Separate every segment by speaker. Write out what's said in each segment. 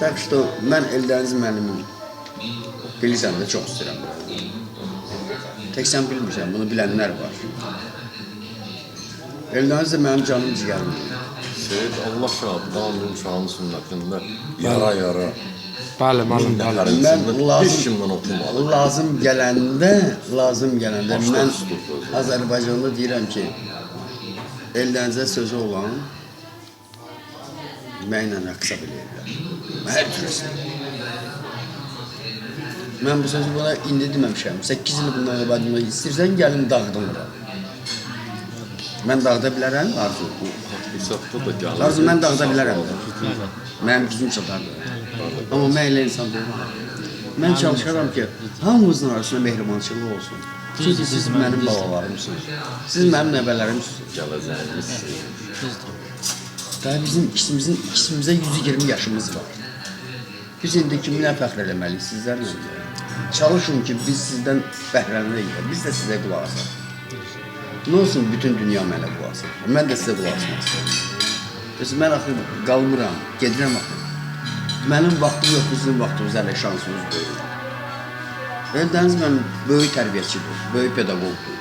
Speaker 1: Так что mən Eldəniz müəllimin bilirsən də, çox istəyirəm. Tək sən bilmirsən, bunu bilənlər var. Eldəniz də mənim canım ciyərimdir.
Speaker 2: Seyid, Allah şahid, qanun şahın sünnətində yara-yara.
Speaker 3: Bəli, müəllim,
Speaker 2: Min
Speaker 3: bəli.
Speaker 2: nəfərin
Speaker 1: Mən
Speaker 2: içində
Speaker 1: lazım-
Speaker 2: heç kimdən oturmadı.
Speaker 1: Lazım gələndə, lazım gələndə
Speaker 2: Başda
Speaker 1: mən
Speaker 2: tutuldu özü.
Speaker 1: Azərbaycanda deyirəm ki, Eldənizə sözü olan mənlə rəqsə belə bilər. Hər cür istəyirəm. Mən bu sözü buna indi deməmişəm. 8 il bundan əvvəl demək istəyirsən, gəlin dağıdım bura. Mən dağıda bilərəm, Arzu.
Speaker 2: Bu hesabda da gəlir.
Speaker 1: Arzu, mən dağıda bilərəm də. Mənim gücüm çatardı. Amma mən elə insan deyiləm. Mən çalışaram ki, hamımızın arasında mehribançılıq olsun. Çünki siz mənim balalarımsınız. Siz mənim nəvələrimsiniz.
Speaker 2: Gələcəyimiz.
Speaker 4: Düzdür.
Speaker 1: Daha bizim ikimizə 120 yaşımız var. Biz indi kimlə fəxr eləməliyik sizlərlə? Çalışın ki, biz sizdən bəhrələnək, biz də sizə qulaq asaq. Nə olsun bütün dünya mənə qulaq asır. Mən də sizə qulaq asmaq istəyirəm. Bəs mən axı qalmıram, gedirəm axı. Mənim vaxtım yoxdur, sizin vaxtınız hələ şansınız böyük. Eldəniz mənim böyük tərbiyəçidir, böyük pedaqoqdur.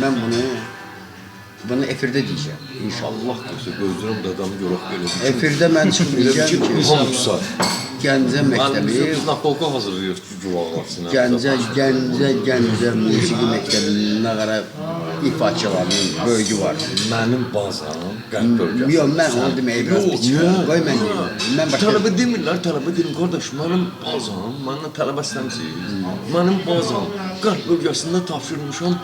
Speaker 1: Mən bunu efirdə deyəcəm, inşallah.
Speaker 2: Allah qoysa gözləyirəm dədəmi görək belə bir.
Speaker 1: Efirdə mən çıxıb
Speaker 2: Elə bir
Speaker 1: deyəcəm
Speaker 2: ki,
Speaker 1: ki,
Speaker 2: hamısı.
Speaker 1: Gəncə məktəbi,
Speaker 2: Biz nakolka hazırlayırıq ki, qulaq asın.
Speaker 1: Gəncə musiqi məktəbinin nağara ifaçılarının böyüyü var.
Speaker 2: Mənim bazam Qərb bölgəsi.
Speaker 1: Yox, mən onu deməyi biraz
Speaker 2: Yox,
Speaker 1: biçirəm.
Speaker 2: niyə?
Speaker 1: Qoy mən deyim. Mən başqa
Speaker 2: Tələbə demirlər, tələbə deyirəm, qardaş, mənim bazam, məndən tələbə istəmisiniz. Mənim bazam Qərb bölgəsində tapşırmışam,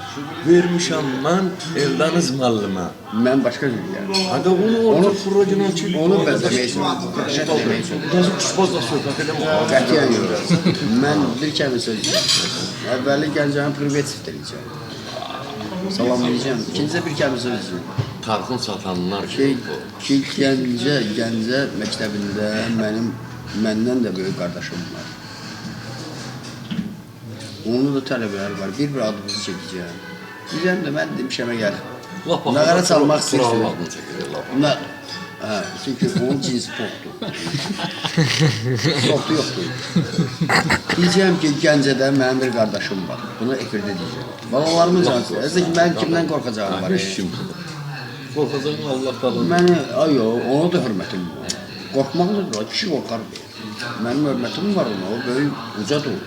Speaker 2: vermişəm mən Eldəniz müəllimə.
Speaker 1: Mən başqa cür deyirəm.
Speaker 2: Hədə onu orada fırra ki,
Speaker 1: Onu bəzəmək üçün, dəhşət eləmək üçün.
Speaker 2: Təzə kuşbazla söhbət eləmə.
Speaker 1: Qətiyyən yox. Mən bir kəlmə söz deyirəm. Əvvəli Gəncənin privet eləyəcəm. Salamlayacağam. İkincisi bir kəlmə söz deyəcəm.
Speaker 2: Tarxın satanlar
Speaker 1: Ki,
Speaker 2: ki,
Speaker 1: ki Gəncə məktəbində məndən də böyük qardaşım var. Onun da tələbələri var. Bir-bir adımızı çəkəcəm. Deyəcəm də mən demişəm əgər
Speaker 2: Lap
Speaker 1: nağara çalmaq
Speaker 2: Tural
Speaker 1: istəyirsən.
Speaker 2: adını çəkirik lap.
Speaker 1: Hə, çünki onun cinsi toxdur. Toxdu yoxdur. Deyəcəm ki, Gəncədə mənim bir qardaşım var. Bunu efirdə deyəcəm. Balalarımın canı istəyir. Əslində ki, mənim kimdən qorxacağım var?
Speaker 2: Heç kim. Qorxacağın Allah taala.
Speaker 1: Məni, ay yox, ona da hörmətim var. Qorxmaq nədir? Kişi qorxar. Mənim hörmətim var ona, o böyük ucadır.